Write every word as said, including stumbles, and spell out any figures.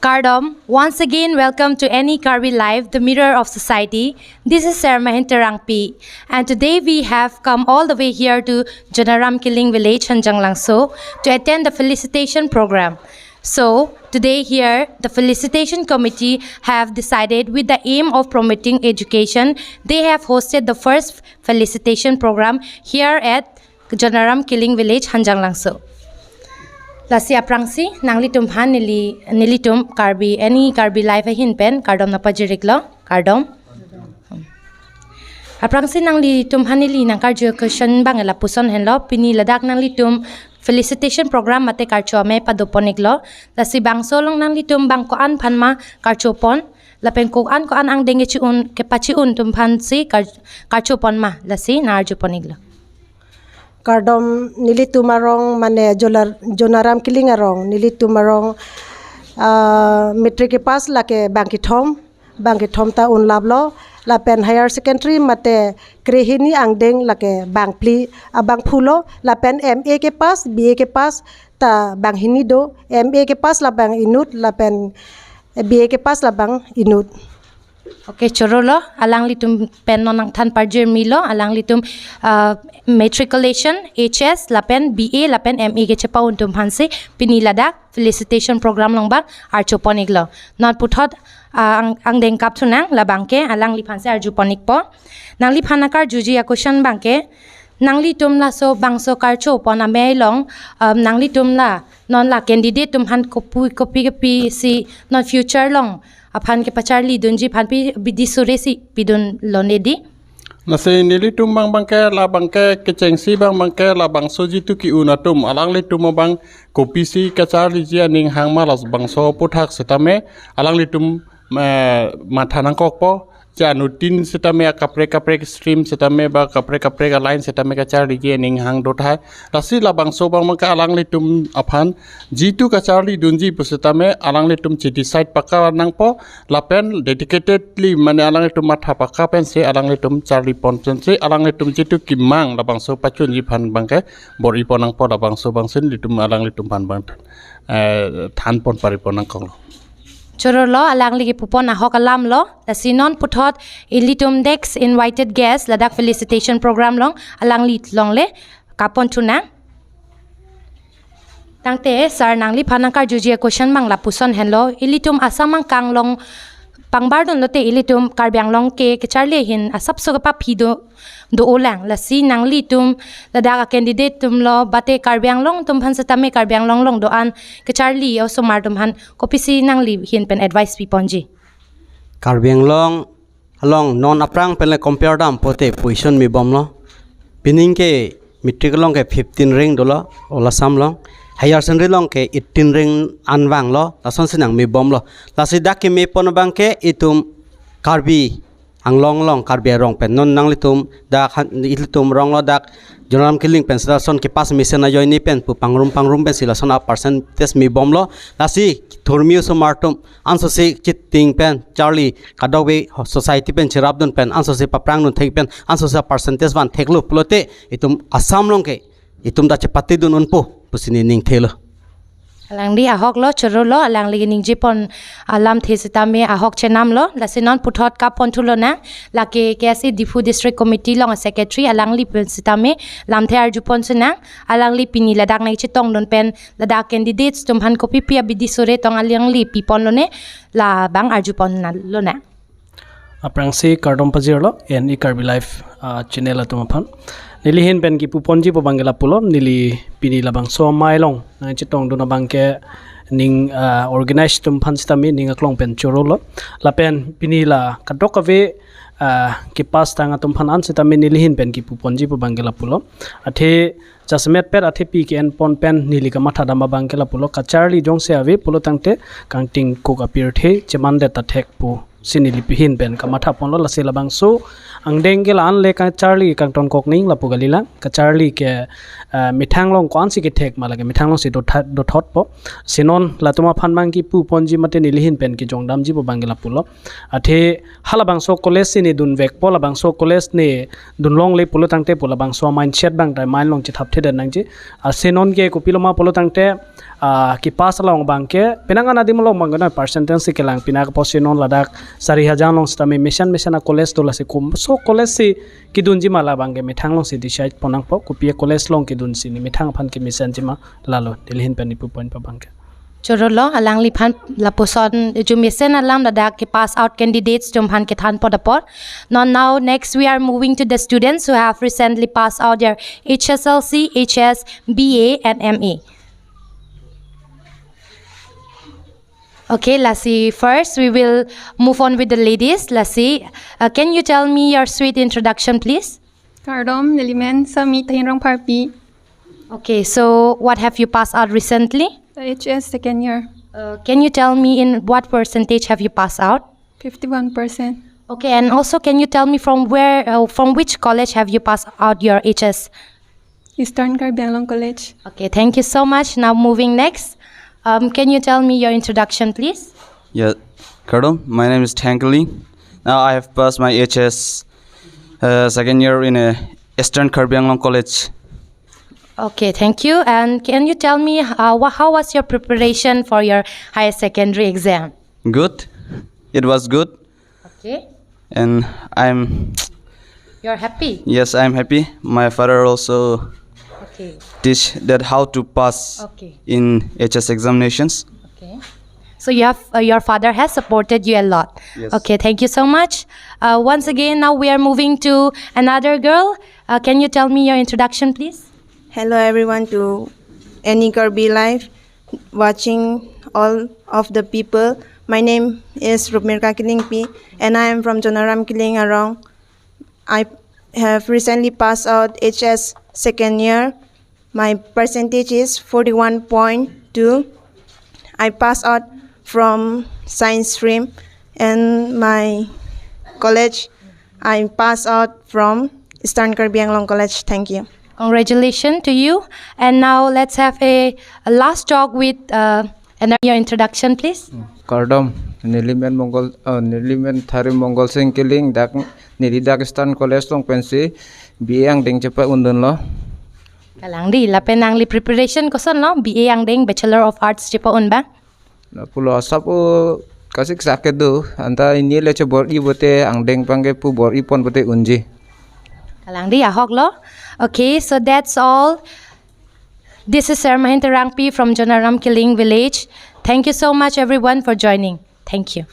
Kardom, once again, welcome to Any Karbi Life, the mirror of society. This is Sarah Mahin Terangpi, and today we have come all the way here to Jonaram Killing Village, Hanjanglangso, to attend the felicitation program. So, today here, the felicitation committee have decided, with the aim of promoting education, they have hosted the first felicitation program here at Jonaram Killing Village, Hanjanglangso. Lasi aphrangsi nanglitum aphan neli, nelitum Karbi, Any Karbi Life ahin pen kardom nangpajir-iklo, kardom. Aphrangsi nanglitum aphan neli nangkarju question abang lapuson henlo, pini ladak nanglitum felicitation program mate karcho amei padopon-iklo. Lasi bangso along nanglitum bang ko-an aphan ma karchopon, lapen ko-an ko-an angdeng kechi-un, kepachi-un atum aphansi kar-, karchopon ma, lasi nang-arjupon-iklo. Kardom, nelitum arong mane Jolar-, Jonaram Killing arong, nelitum arong, ah, matric kepass lake bang kethom, bang kethom ta unlaplo, lapen higher secondary mate krehini angdeng lake bang phli, ah, bang phli lo, lapen M A kepass, B A kepass ta bang hini do, M A kepass la bang inut, lapen B A kepass la bang inut. Okay, chorolo, alanglitum pen non nangthan parjir milo, alanglitum, ah, matriculation, H S, lapen B A, lapen M A kechepa-un atum aphansi pini ladak felicitation program along bang archopon-iklo. Non puthot, ah, ang, angdeng kapthu nang, labangke alangliphansi arjupon-ikpo. Nangliphan nangkarjuji a-question abangke, nanglitum laso bangso karchopon amei along, um, nanglitum la, non la candidate atum aphan kopi, kopi, kopisi non future along aphan kepacharlidunji aphan pi bidi survey si pidunlonedi? Lasi nelitum abang abangke, labangke kechengsi abang abangke, labangso jitu ke-un atum, alanglitum abang kopisi kacharliji aning hang ma, labangso aphuthak setame alanglitum, eh, matha nangkokpo. Che anuttin setame akaprek kaprek stream setame ba kaprek kaprek a-line setame kacharliji aning hang dothai. Lasi labangso abang abangke alanglitum aphan jitu kacharlidunji pu setame alanglitum che-decide pakka nangpo, lapen dedicatedly mane alanglitum matha pakka pensi alanglitum charlipon pensi alanglitum jitu kemang labangso pachunji aphan abangke bor-ipon nangpo, labangso abangsi nelitum alanglitum aphan abang, eh, thanpon paripon nangkoklo. Chorolo, alangli kepupon ahok alamlo. Lasi non puthot ilitum next invited guest ladak felicitation program along, alangli longle kaponthu nang. Tangte sir, nangliphan nangkarjuji a-question abang lapuson henlo, ilitum Assam angkang along pangbardunlote ilitum Karbi Anglong ke kecharli ahin asapso kepaphi do, do-olang. Lasi nanglitum ladak a-candidate atumlo, bate Karbi Anglong atum aphan setame Karbi Anglong along do-an kecharli osomar atum aphan kopisi nangli ahin pen advice piponji? Karbi Anglong along non aphrang pen le compare dam pote position mebomlo. Pining ke matric along ke fifteen rank dolo, o Assam along. Higher secondary along ke eighteen rank an vanglo, lasonsi nang mebomlo. Lasi dak kemepon abangke itum Karbi Anglong along, Karbi arong pen. Non nanglitum dak han, ilitum aronglo dak Jonaram Killing pen seta lason kepass mesen ajoine pen pu pangrum pangrum pensi lason a-percentage mebomlo. Lasi thurmi osomar atum ansose chiting pen charli, kadokave society pen cherapdun pen ansose paprangdun thek pen ansose a-percentage van theklo pulote itum Assam along ke itum ta chepatidun unpo pusi neli ning thelo. Alangli ahoklo, chorolo, alangli ningjepon alamthe setame ahok chenamlo. Lasi non puthot kaponthulo nang, lake K S A Diphu District Committee along a-secretary, alangli pen setame lamthe arjupon si nang. Alangli pini ladak nangchetongdun pen ladak candidates atum aphan kopipi abidi sore tong alangli piponlone, labang arjupon nang lonang. Aphrangsi kardom pajirlo, Any Karbi Life, ah, channel atum aphan. Neli ahin pen kepuponji pu abangke lapulo, neli pini labangso amei along nangchetongdun abangke ning, ah, organize atum aphan setame ning aklong pen chorolo. Lapen pini la kadokave, ah, kepass tang atum aphan an setame neli ahin pen kepuponji pu abangke lapulo. Athe jasemet pet athepi ke-enpon pen neli kamathadam abangke lapulo, kacharli jongsi ave pulo tangte kangtingkuk apirthe chemandet ta thek pu si neli pihin pen kamatha ponlo. Lasi labangso angdeng ke la-an le kacharli kangtonkok ning lapu kalilang. Kacharli ke, eh, methang along ko-ansi kethek ma lake methang alongsi dotha-, dothotpo. Si non latum aphan abang kipu ponji mate neli ahin pen kejongdamjipo abang ke lapulo. Athe halabangso college si ne dunvekpo, labangso college ne dunlongle pulo tangte pu labangso mindset abang ta mind along chethapthedet nangji. Lasi non ke kopiloma pulo tangte, ah, kepass along abang ke, penang an adim along abang ke na percentage si kelang, pini apotsi non ladak Sarihajar along sitame mesen mesen a-college do, lasi komatso college si kedunji ma labang ke methang alongsi decide pon nangpo, kopi a-college along kedunsi ne methang aphan kemesenji ma, lalo neli ahin pen ipu ponpo abang ke. Choro lo, alangliphan lapuson arjumesen alam ladak kepass out candidates atum aphan kethan apot apot. Now, now next we are moving to the students who have recently passed out their H S L C, H S, B A and M A. Okay, lasi first we will move on with the ladies. Lasi, uh, can you tell me your sweet introduction, please? Kardom, neli men Sami Tahin Rongpharpi. Okay, so what have you passed out recently? H S second year. Uh, can you tell me in what percentage have you passed out? Fifty-one percent. Okay, and also can you tell me from where, uh, from which college have you passed out your H S? Eastern Karbi Anglong College. Okay, thank you so much. Now moving next. Um, can you tell me your introduction, please? Yeah, kardom, my name is Thank Ling. Now I have passed my H S, uh, second year in a Eastern Karbi Anglong College. Okay, thank you. And can you tell me, uh, wha-, how was your preparation for your higher secondary exam? Good. It was good. Okay. And I'm, You're happy? Yes, I'm happy. My father also Okay. teach that how to pass Okay. in H S examinations. Okay. So you have, uh, your father has supported you a lot. Yes. Okay, thank you so much. Uh, once again, now we are moving to another girl. Uh, can you tell me your introduction, please? Hello everyone to Any Karbi Live, watching all of the people. My name is Rupmirka Killingpi and I am from Jonaram Killing Arong. I have recently passed out H S second year. My percentage is forty-one point two. I passed out from science stream and my college, I passed out from Eastern Karbi Anglong College. Thank you. Congratulations to you. And now let's have a, a last talk with, uh, and your introduction, please. Kardom, neli men Mongol, uh, neli men Thari Mongol Sing Killing, dak neli dak Eastern College along pensi B A angdeng chepa-undunlo. Kalangdi, lapen nangli preparation kosonlo, B A angdeng, Bachelor of Arts chepa-un abang? Lapulo asap o kasik sak kedo, anta ini le chebor-i pote angdeng abang ke pu bor-i pon pote unji. Kalangdi ahoklo. Okay, so that's all. This is Sarmahin Terangpi from Jonaram Killing Village. Thank you so much everyone for joining. Thank you.